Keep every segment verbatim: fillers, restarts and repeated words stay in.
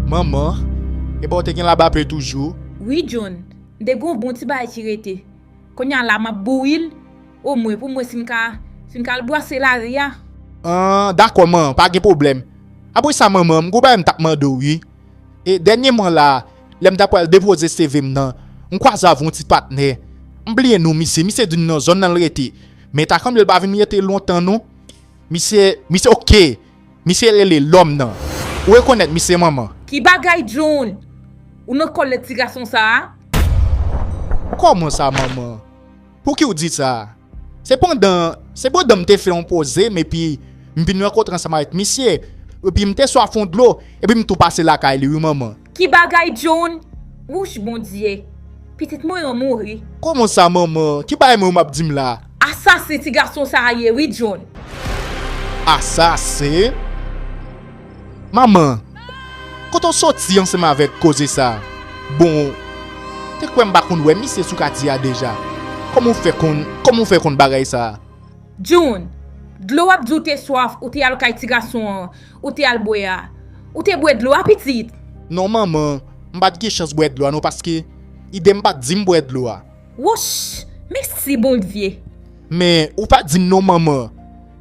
Manman, epa w te gen labape toujou? Wi, John. M te gen yon bon ti bagay ki rete. Kounye a la, m ap bouyi l. Omwen, pou m wè si m ka, si m ka al bwase lari a. An, dakò, man, pa gen pwoblèm. Apre sa, manman, m gon bagay m t ap mande w, wi. E dènyèman la, lè m ta pral depoze C V m nan, m kwaze avè yon ti patnè. M bliye non misye, misye di m nan zòn nan l rete. Men ta sanble l pa vin rete lontan non. Misye, misye oke. Misye rele Lòm nan. Ou rekonèt misye, manman? Ki bagay, John? Ou nan kòlèt ti gason sa a? Kòman sa, manman? Pouki w di sa? Se pandan, se pandan m te fè yon poze m epi m vin rankontre ansanm avèk misye. Epi m te swaf yon dlo, epi m tou pase lakay li wi, manman. Ki bagay, John? Wouch, Bondye! Pitit mwen an mouri. Kòman sa, manman? Ki bagay mwen m ap di m la? Asasen ti gason sa a ye wi, John. Asasen? Manman, kote w soti ansanm avèk koze sa? Bon, te kwè m pa konn wè misye sou katye a deja. Kòman w fè konn, kòman w fè konn bagay sa? John, dlo w ap di w te swaf, ou te al kay ti gason an, ou te al bwè a. Ou te bwè dlo a, pitit? Non, manman, m pa t gen chans bwè dlo a non, paske Iden pa t di m bwè dlo a. Wouch! Mèsi Bondye! Men, ou pa di m non, manman.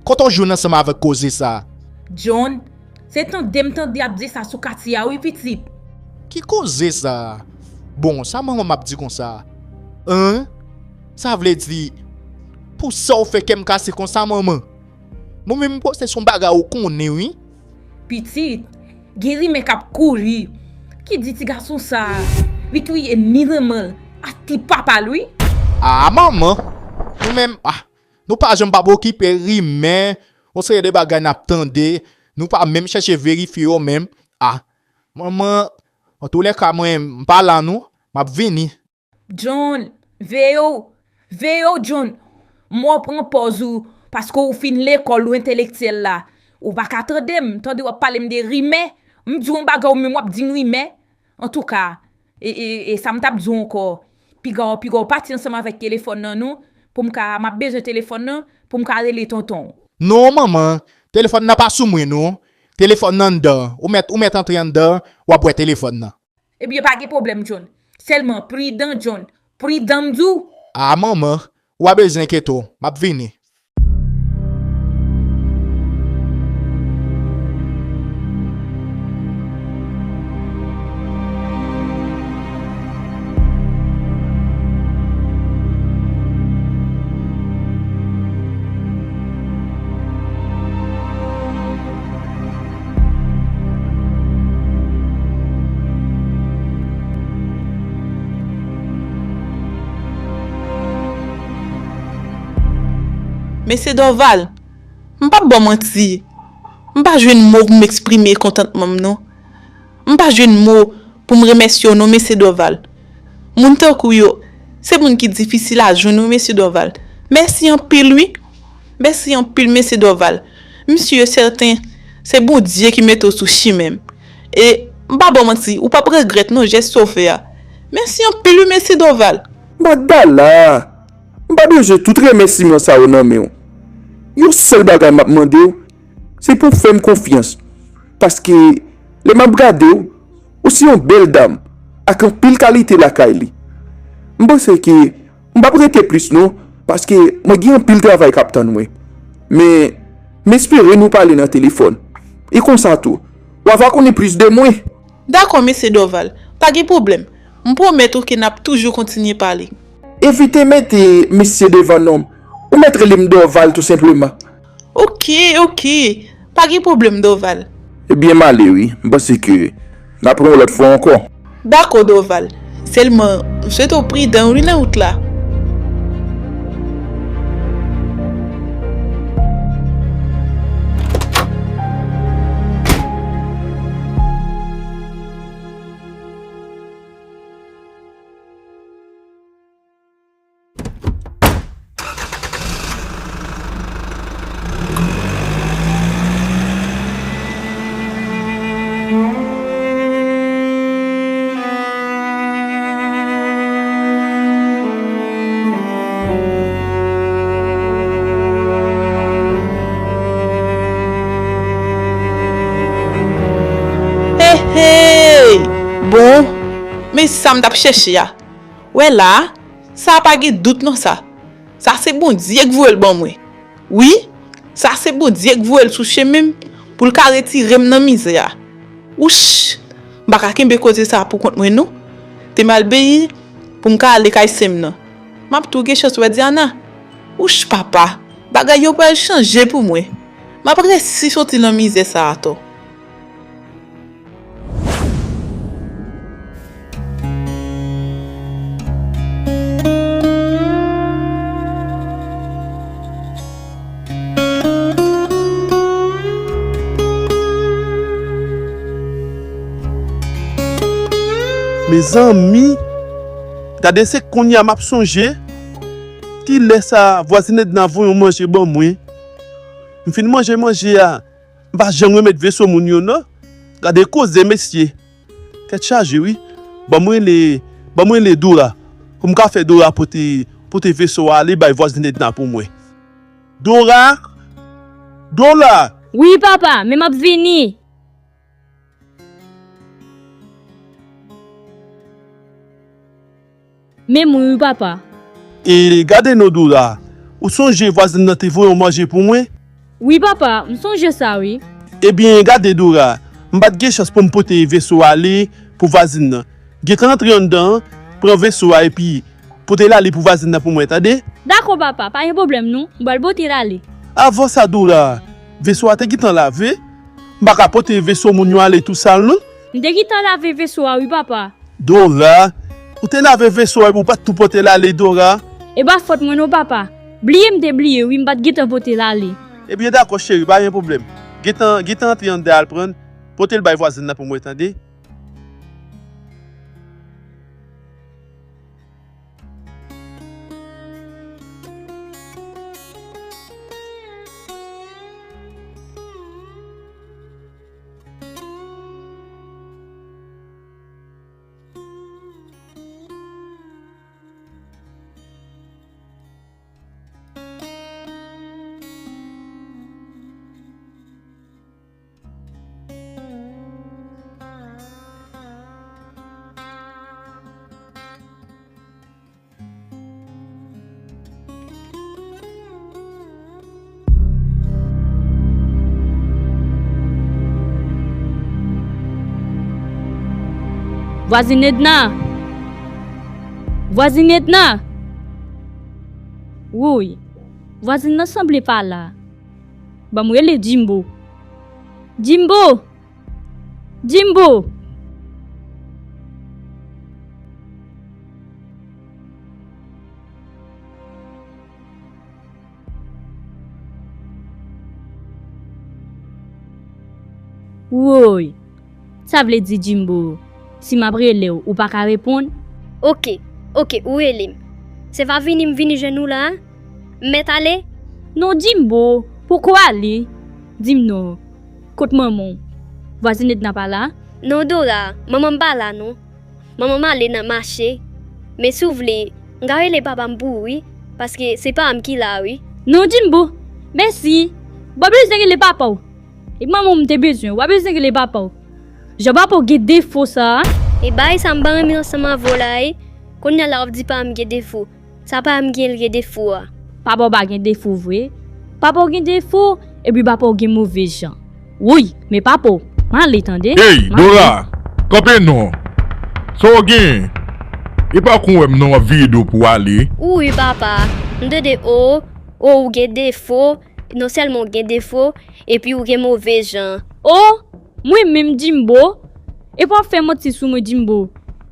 Kote w jwenn ansanm avèk koze sa? John, se tande m tande y ap di sa sou katye a wi, pitit. Ki koze sa? Bon, sa manman m ap di konsa? An? Sa vle di, pou sa w fè kè m kase konsa, manman? Mwen menm m panse se yon bagay ou konnen, wi. Pitit, gen rimè k ap kouri ki di ti gason sa a, li touye ni manman l ak ni papa l, wi. A, manman! Nou menm, a, nou pa janm p ap okipe rimè, yon seri de bagay n ap tande, nou pa menm chèche verifye yo menm. A, manman, antoulèka, mwen, m pa la non, m ap vini. John, veye w, veye w, John. M wè w pran pòz ou, paske w fin lekòl ou entelektyèl la. Ou pa ka tande m, tande w ap pale m de rimè. M di w yon bagay ou menm w ap di m rimè. Antouka, e, e, e sa m t ap di w ankò. Piga w, piga w pati ansanm avèk telefòn nan non, pou m ka, m ap bezwen telefòn nan, pou m ka rele tonton w. Non, manman, telefòn nan pa sou mwen non. Telefòn nan anndan. Ou mèt, ou mèt antre anndan, w ap wè telefòn nan. Ebyen, pa gen pwoblèm, John. Sèlman, pridan, John. Pridan, m di w. A, manman, ou pa bezwen enkyete w. M ap vini. Mesye Dorval, m p ap ba w manti, m pa jwenn mo pou m eksprime kontantman m non. M pa jwenn mo pou m remèsye w non, mesye Dorval. Moun tankou w yo, se moun ki difisil a jwenn wi, mesye Dorval. Mèsi anpil wi. Mèsi anpil, mesye Dorval. M si e sèten, se Bondye ki mete w sou chimen m. E m pa ba w manti, ou p ap regrèt non jès sa w fè a. Mèsi anpil wi, mesye Dorval. Magdala, m pa bezwen tout remèsiman sa yo nan men w. Yon sèl bagay m ap mande w, se pou w fè m konfyans. Paske, lè m ap gade w, ou se yon bèl dam, ak anpil kalite lakay li. M panse ke m p ap rete plis non, paske mwen gen anpil travay k ap tann mwen. Men, m espere nou pale nan telefòn. E konsa tou, w a va konnen plis de mwen. Dakò, mesye Dorval, pa gen pwoblèm. M pwomèt ou ke n ap toujou kontinye pale. Evite mete mesye devan non m. Ou mèt rele m Dorval tou senpleman. Oke, oke. Pa gen pwoblèm, Dorval. Ebyen, m ale wi. M panse ke n ap wè yon lòt fwa ankò. Dakò, Dorval. Sèlman, m swete w pridan wi nan wout la. He, he! Bon, men sa m t ap chèche a. Wè la a, sa a pa gen dout nan sa. Sa se Bondye k voye l ban mwen. Wi, sa se Bondye k voye l sou chemen m pou l ka retire m nan mizè a. Wouch, m pa ka kenbe koze sa a pou kont mwen non. Te m al benyen pou m ka ale kay sè m nan. M ap tou gen chans wè Diana. Wouch papa, bagay yo pral chanje pou mwen. M ap resi soti nan mizè sa atò. Mezanmi, gade se kounye a m ap sonje kilè sa vwazin Edna voye yon manje ban mwen. M fin manje manje a, m pa janm remèt veso moun yo non. Gade koze mesye. Tèt chaje wi. Ban mwen rele, ban mwen rele Dora pou m ka fè Dora pote, pote veso a ale bay vwazin Edna pou mwen. Dora! Dora! Wi papa, men m ap vini. Men mwen wi papa. E gade non Dora, ou sonje vwazin nan te voye yon manje pou mwen? Wi papa, m sonje sa wi. Ebyen gade Dora, m pa t gen chans pou m pote veso ale pou vwazin nan. Gentan antre anndan an, pran veso a epi pote l ale pou vwazin nan pou mwen tande. Dakò papa, pa gen pwoblèm non, m pral pote l ale. Avan sa Dora, veso a te gentan lave, m pa ka pote veso moun yo ale tou sal non. M te gentan lave veso a wi papa. Dora, ou te lave veso a epi w pa t tou pote l ale Dora? E pa fòt mwen non papa. Bliye m te bliye wi, m pa t gentan pote l ale. Ebyen dakò cheri, pa gen pwoblèm. Gentan, gentan antre anndan al pran l, pote l bay vwazin nan pou mwen tande. Vwazin Edna! Vwazin Edna! Woy, vwazin nan sanble pa la. Ban m rele Jimbo. Jimbo! Jimbo! Woy! Sa vle di Jimbo, si m ap rele w, ou pa ka reponn? Oke, oke, ou rele m. Se pa vini m vini jwenn ou la a? M mèt ale? Non Jimbo, poko ale. Di m non, kot manman w? Vwazin Edna pa la? Non Dora, manman m pa la non. Manman m ale nan mache. Men si w vle, m ka rele papa m pou ou wi, paske se pa m ki la wi. Non Jimbo, mèsi. W pa bezwen rele papa w. E manman w m te bezwen, w pa bezwen rele papa w. Jan papa w gen defo sa a. E bagay sa m pa renmen ansanm avè w la e. Kounye a la w ap di papa m gen defo. Sa papa m gen l gen defo a? Papa w pa gen defo vre. Papa w gen defo, epi papa w gen move jan. Woy, men papa w, m ale tande. Ey, Dora, kanpe non. Sa w gen? E pa kon w wè m non w ap vire do pou w ale. Woy papa, m tande o, o ou gen defo, non sèlman w gen defo, epi w gen move jan. O, mwen menm Jimbo? Epi w ap fè manti sou mwen Jimbo.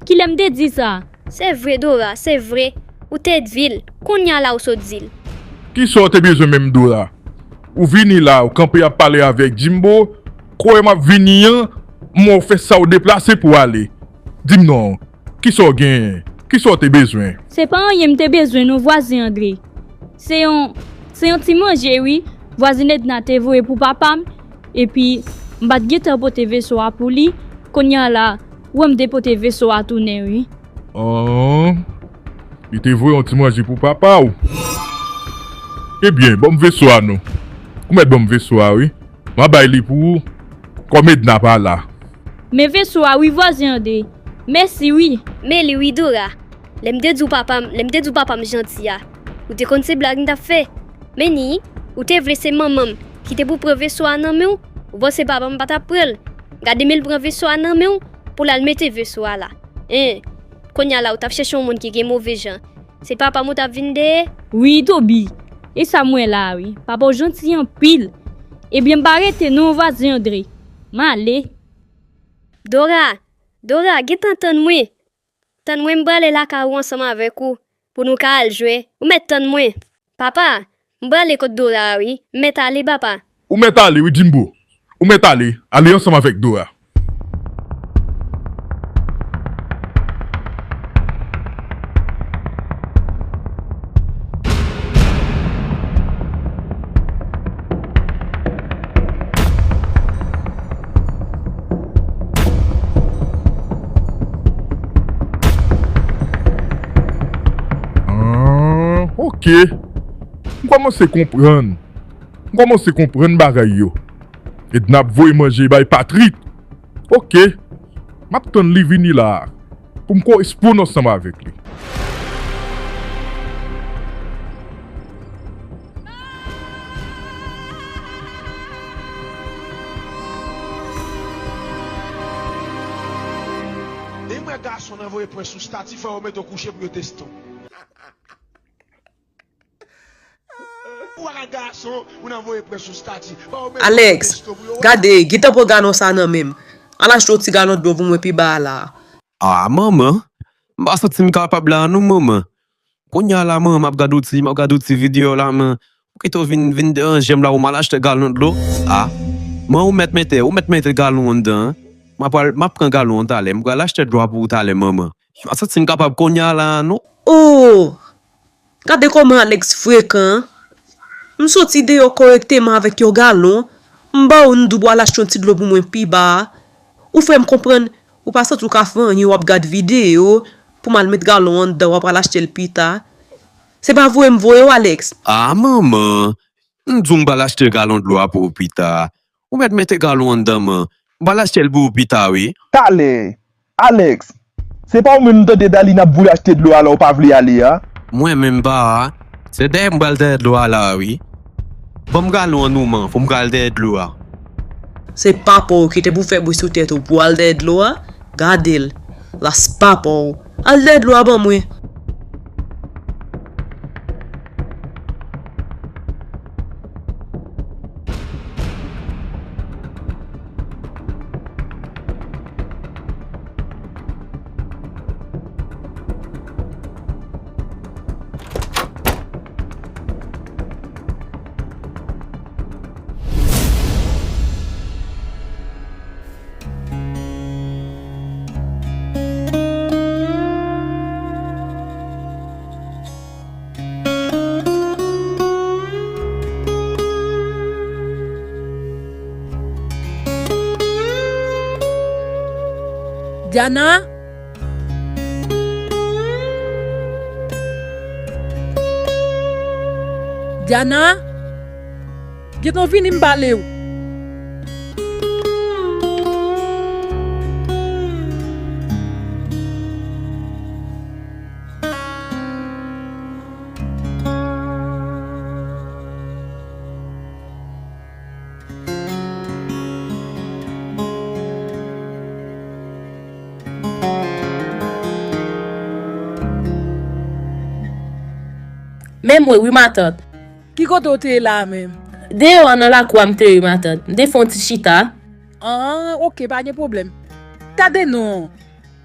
Kilè m te di sa? Se vre Dora, se vre. Ou te di l. Kounye a la ou sot di l. Kisa w te bezwen menm Dora? Ou vini la, ou kanpe ap pale avèk Jimbo. Kote m ap vini an, m wè w fè sa w deplase pou w ale. Di m non, kisa w genyen? Kisa w te bezwen? Se pa anyen m te bezwen non vwazen Andre. Se yon, se yon ti manje wi, vwazin Edna te voye pou papa m, epi m pa t gentan pote veso a pou li, kounye a la, ou wè m te pote veso a tounen wi. An, li te voye yon ti manje pou papa w. Ebyen, ban m veso a non. Ou mèt ban m veso a wi. M a bay li pou ou, kòm Edna pa la. Men veso a wi vwazen Andre. Mèsi wi. Men li wi Dora. Lè m te di w papa m, lè m te di w papa m janti a, ou te konn se blag m t ap fè. Men ni, ou te vle se manman m ki te pou pran veso a nan men w, ou panse papa m pa t ap pran l? Gade men l pran veso a nan men w pou l al mete veso a la. En, kounye a la ou t ap chèche yon moun ki gen move jan. Se papa m ou t ap vin dèyè? Wi, Toby. E sa m wè la a wi. Papa w janti anpil. Ebyen m pa rete non, vwazen Andre. M ale. Dora, Dora, gentan tann mwen. Tann mwen, m prale lakay ou ansanm avèk ou, pou nou ka al jwe. Ou mèt tann mwen. Papa, m prale kot Dora a wi. M mèt ale, papa. Ou mèt ale wi, Jimbo. Ou mèt ale. Ale ansanm avèk Dora. Ah, ok. M kòmanse konprann. M kòmanse konprann bagay yo. Edna ap voye manje bay Patrick. Ok. M ap tann li vini la a pou m koresponn ansanm avèk li. Depi m wè gason nan voye pwen sou stati, fò yo mete w kouche pou yo teste w. Ou pa ka gason, ou nan voye pwen sou stati. Fò yo mete w Alex, teste w pou yo wè. Gade, gentan pran galon sa nan men m. Al achte yon ti galon dlo pou mwen pi ba a la. Ah, manman, m pa santi m kapab la non, manman. Kounye a la, manman, m ap gade yon ti, m ap gade yon ti videyo la, man. Ou kite w vin, vin deranje m la, ou m al achte galon dlo. Ah, man, ou mèt mete, ou mèt mete galon anndan, an. M ap al, m ap pran galon an talè. M pral achte dlo a pou ou talè, manman. M pa santi m kapab kounye a la, non. Oh! Gade kòman Alex frekan, an. M soti deyò kòrèkteman avèk yon galon, m ba w, m di w pou w al achte yon ti dlo pou mwen pi ba a. Ou fè m konprann, ou pa santi w ka fè anyen, w ap gad videyo, pou m al met galon anndan, w ap al achte l pita. Se pa voye m voye w, Alex? Ah, manman, m di w m pral achte galon dlo a pou ou pita. Ou mèt mete galon anndan, man. M pral achte l pou ou pita, wi. Talè. Alex, se pa ou menm m tande Dalina ap voye achte dlo a la ou pa vle ale a? Mwen menm pa a, se dèyè m pral dèyè dlo a la a wi. Ban m galon an non man, fò m pral dèyè dlo a. Se papa w ki te pou fè bri sou tèt ou pou w al dèyè dlo a? Gade l, ras papa w. Al dèyè dlo a ban mwen. Diana? Diana? Gentan vini m pale w. Men mwen wi matant. Ki kote w te ye la a menm? Deyò a nan lakou a m te ye matant. M te fè yon ti chita. Ah, ok, pa gen pwoblèm. Tande non.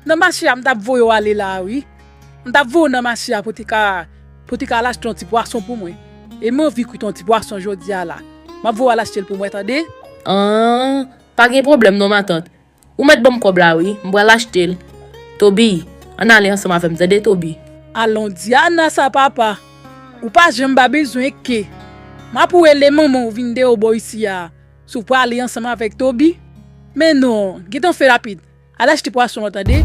Nan mache a m t ap voye w ale la a wi. M t ap voye w nan mache a pou te ka, pou te ka al achte yon ti pwason pou mwen. E m anvi kwit yon ti pwason jodi a la. M ap voye w al achte l pou mwen, tande? Ah, pa gen pwoblèm non matant. Ou mèt ban m kòb la wi, m pral achte l. Toby, ann ale ansanm avè m, tande Toby? Alon Diana sa papa. Ou pa janm pa bezwen ke. M ap ou rele manman w vin deyò bò isi a. Si w prale ansanm avèk Toby. Men non, gentan fè rapid. Al achte pwason an tande.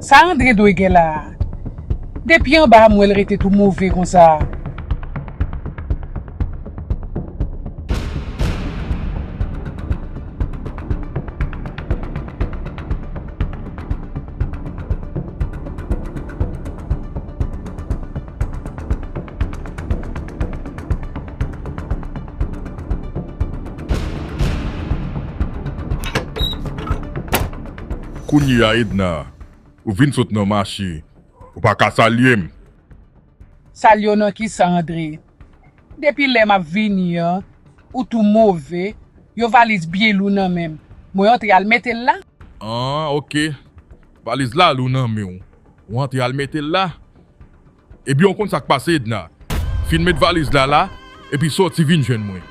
Sa Andre dwe gen la a? Depi anba a m wè l rete tou move konsa. Kounye a, Edna, ou vin sot nan mache, ou pa ka salye m. Salye w nan kisa, Andre? Depi lè m ap vini an, ou tou move, yon valiz byen lou nan men m. Mwen antre al mete l la. Ah, oke. Valiz la lou nan men w. Ou antre al mete l la. Ebyen, ou konn sa k pase, Edna. Fin met valiz la la, epi sòti vin jwenn mwen.